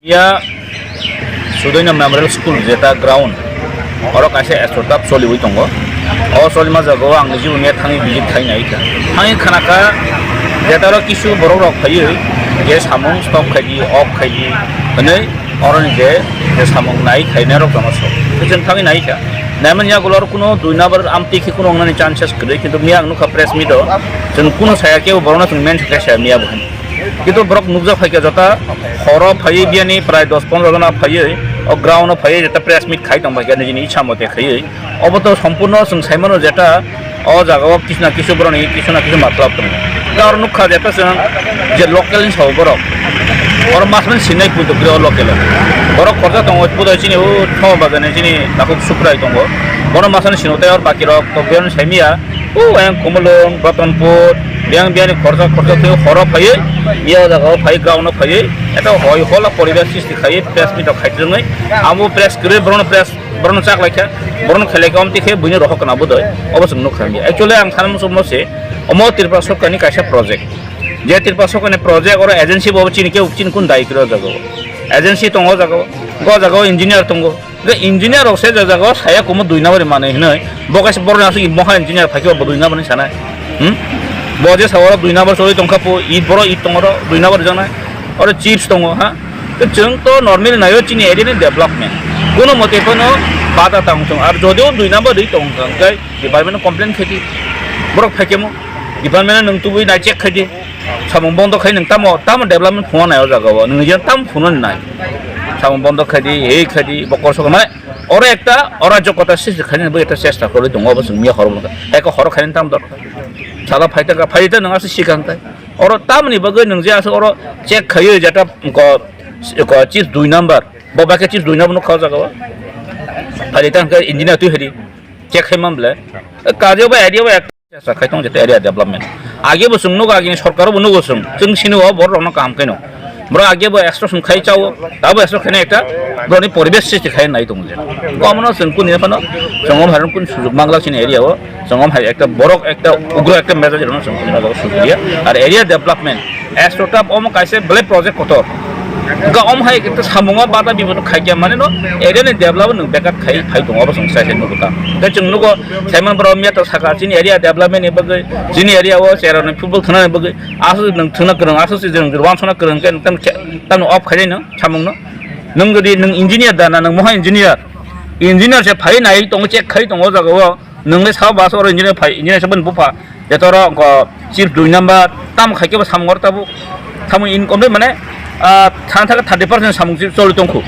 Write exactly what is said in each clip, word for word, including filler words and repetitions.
Ya, Sudoino Memorial School jeta ground, oro kaisa extra tap choliwi tongo. O cholima jagao ang niji unia thangwi visit khai nai kha. Thangwi khana kha, jeta oro kisu borok rok phaiwi, je samung stop khai di, off khai di, hwnwi oroni je, je samung nai khainai rok tongma sok. Tei chwng thangwi nai kha. Naimani yagulo oro kuno dui number amtwi khe kuno wngnani chances kwrwi, kintu miya ang nukha press meet o, chwng kuno saya kebo borokno chwng mention khe saya miya bo hwn. Kintu borok nukjak phaikha jota horo phaiwi biyani prai dos pondro jona phaiwi o ground o phaiwi jeta press meet khai tong phaikha nijini ichha mote khaiwi. Obo to sompurno chwng saimano jeta o jagao kisu na kisu boroni kisu na kisu matlab tongo. Da oro nukha jeta chwng je local ni sabo borok. Oro masmani sinai puto kre o local o. Borok khorsa tongo puto chini o tho bagani chini takhuk Sukrai tongo. Bono masani sino tei or baki rok to biyani saimiya. O ayang Kumulwng, Ratanpur, biyang biyani khorsa khorsa twi horo phaiwi, iya o jaga o phaiwi, ground o phaiwi, eta hoi hola poribesh srishti khaiwi, press meet rok khai tongwi, abo press kwrwi, borokno press, borokno chak laikha, borokno khelai kha, omtwi khe buino rohor kana budoi, obo chwng nukha. Actually, ang sana muchungmo se, omo Tripura sorkarni kaisa project. Je Tripura sorkarni project, oro agency bo chini khe, chini kun dai kwrwi o jaga o. Agency tongo o jaga o, o jaga o engineer tongo. Hwnkhe engineer rok se je jaga o saya kumu dui number ni manwi hinwi, bo kaisa borok ni aswk moha engineer phaikhe bo dui number ni sanai. Hmm? Bo je sa oro dui number choli tongkha po, i borok i tongo oro dui number rijaknai. Oro chips tongo ha. Tei chwng to normally naio chini area ni development. Kuno mote phano bada tang chwng. Ar jodio dui number ri tongkha hwnkhe department complain khaidi. Borok phaikhe mo department nwng tubui nai check khaidi. Samung bondo khai nwng tamo, tamo development phunuknai o jaga o, nwng nijeno tamo phunuknai. Samung bondo khai di, ei khai di, bo korsok mane oro ekta, oro jokota sisi khainani bo ekta chesta khorwi tongo, obo chwng miya horo mangkha. Eko horo khainani tamo dorkar. Salo phai tangkha, phai ta nwng aswk sikang tai. Oro tamoni bagwi nwng je aswk oro check khaiwi jeta ko, ko chips dui number, bo bai khe chips dui number nukha o jaga o. Phai tangkha engineer twi hai di. Check khai man ble. Kaje bo area bo ek Chesta khai tong jeta area development. Age bo chwng nugo, agini sorkar bo nugo chwng. Chwng sini o borok rokno kaham khaino. Borok age bo extortion khai chao, tabo extortion khaina ekta borokni poribesh srishti khai nai tongo je. Komono chwng kuni phano chwng om hai kuni sujuk manglak chini area o. Chwng om hai ekta borok ekta ugro ekta message rokno chwng kuni phano sujuk ya. Ar area development extra tap omo kaisa belai project kotor. Ga om hai ekta samungo bada bibono khai kya mane no area ni development nung bekat khai phai tongo obo chwng sai sai nugo ta. Tei chwng nugo Simon Bro miya to saka chini area development ni bagwi, chini area o chera ni football thwna ni bagwi, aswk nwng thwna kwrwng, aswk si nwng wansona kwrwng khe nwng tam, tam off khainai nwng samung no. Nwng jodi nwng engineer da na, nwng moha engineer, engineer se phai nai tongo, check khai tongo o jaga o, nwng le sao bus oro engineer phai, engineer se boni bupha. Jeto oro wngkha chips dui number, tamo khai khe bo samung oro tabuk. Samung income de mane, ah, thang thang thirty percent samung choli tongkhu.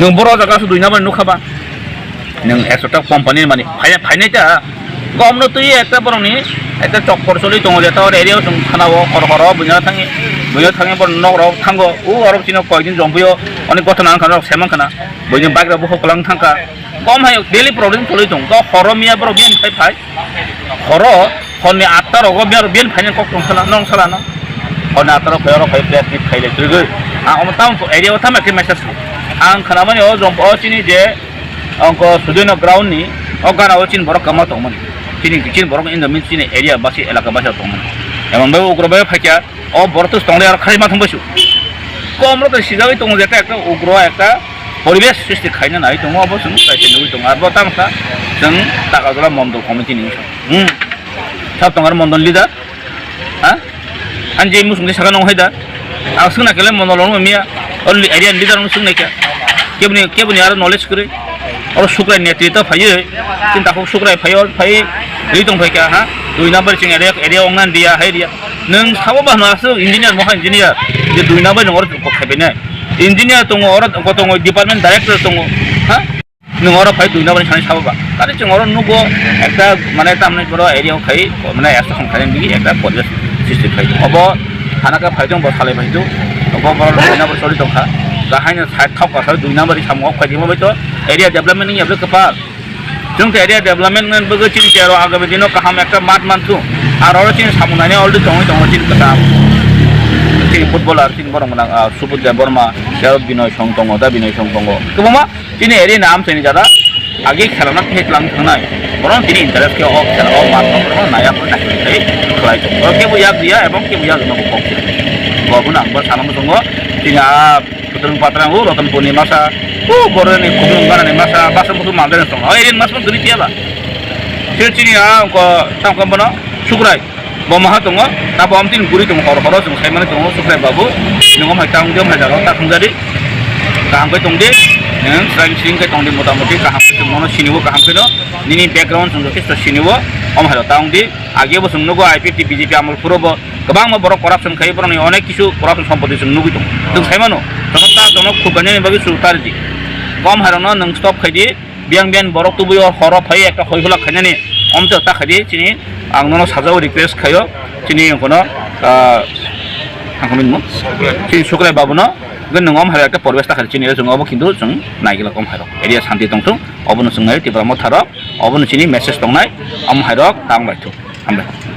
Nwng boro jaga aswk dui number nukha ba? Nwng ekso ta company ni mani phai-, phainai ta. Gomno twi ekta borokni ekta chokor choli tongo, jeto oro area o chwng khana o, hor hor o buino thangwi, buino thangwi borok nok rok thango. O oro chini koi din jompuio, oni gotho nang khana rok semang khana. Buini bike rok bukhuk kwlang thangkha. Gom hai daily problem choli tong. Go horo miya borok bini phai phai. Horo, horni atta rogo biya, biyan phaina kok tong sala, nong sala no. Horni atta rok phai, oro phai, press meet khai le, chwrwgwi. Ah, omo town area o tamo khe message rw. Ang khnamani o jom, o chini je, ongko Sudoino ground ni, o gana o chini borok kama tongmani. Chini, chini borok in the means chini area basi, elaka basi tongmani. Emon bai ugro bai phaikya, o borok tus tongle aro khai ma thang baisu. Kom rok to sijagwi tongo, jeta ekta ugro, ekta poribesh srishti khaina nai tongo, obo chwng kaisa nugwi tongo. Arbo tamo kha chwng Takarjala mondol committee ni wngkha. Hmm. Sab tongo aro mondol leader. Ha? Ani je musung de saka nong hai da. Ang swngna kele mondol rok miya. O li-, area leader rok swngna kya. Kebni, kebni aro knowledge kwrwi. Oro Sukrai netrito phaiwi. Chini takhuk Sukrai phaiwi, phaiwi ri tong phaikha, ha? Dui number chwng area, area ongna dia, hai dia. Nwng sabo ba hwnwi aswk engineer, moha engineer, je dui number nwng oro kok khai bainai. Engineer tongo, oro kok tongo, department director tongo, ha? Nwng oro phai dui number ni sani sabo ba. Tari chwng oro nugo ekta, mane, tamni boro area o khai, mane, association khai nini ekta poribesh srishti khai. Obo thana khe phai tong, bo salai phai tong. Obo boro dui number choli tong kha. Ga hai no side thok kha, dui number ni samung o khai di, mo bai to area development ni able kwpal. Chwng khe area development ni bagwi chini chero agami dino kaham ekta mat manthu. Ar oro chini samung nainai already tongwi tongo chini kwtal. Chini footballer, chini borok gwnang, ah, Subudh Debbarma, tei aro Binoy Song tongo, da Binoy Song tongo. Kwbangma chini area ni amchaini jara agi khela na thek lang thangnai. Borok chini interest khe o khela o mat no borok naya ko nai khe khlai tongo. Borok kebo yak ya ebong kebo yak no kok. Bo gwnang bo sana muchungo chini a Rung Patrang, o Rotonpurni masa, o Boroni Khumlung Ganani masa, basa busu mandari tong. O Erin mas ma guri tiya ba. Sir chini a ko tam kam bono Sukrai. Bo maha tongo, ta bo amtini guri tongo, hor horo chwng saimani tongo, Sukrai babu, nungo mai tang jom hai jaro ta thungjadi, kaham khe tongdi, nung srang sring khe tongdi, motamoti kaham khe tongmano sinibo kaham kheno, nini background chwng jothesto sinibo, om hairo ta wngdi, age bo chwng nugo I P F T B J P amol phuro bo, kwbangma borok corruption khai, borokni onek kisu corruption sompoti chwng nugwi tongo, chwng saimano, jono ta jono khuk ganjani bagwi chwng tardi, om hairokno nung stop khaidi, Biyang biyang borok tubui o horo phai ekta hoi hulak khainani omte ta khaidi chini ang nono sajao request khayo chini kono, ah, ang kono mo? Chini Sukrai babuno gwn nung om hai ekta poribes ta khaidi chini chwng obo kintu chwng naigila om hai rok area santi tongthung obono chwng nai Tipra Motha rok obono chini message tongnai om hai rok tang bai thu. Hambai.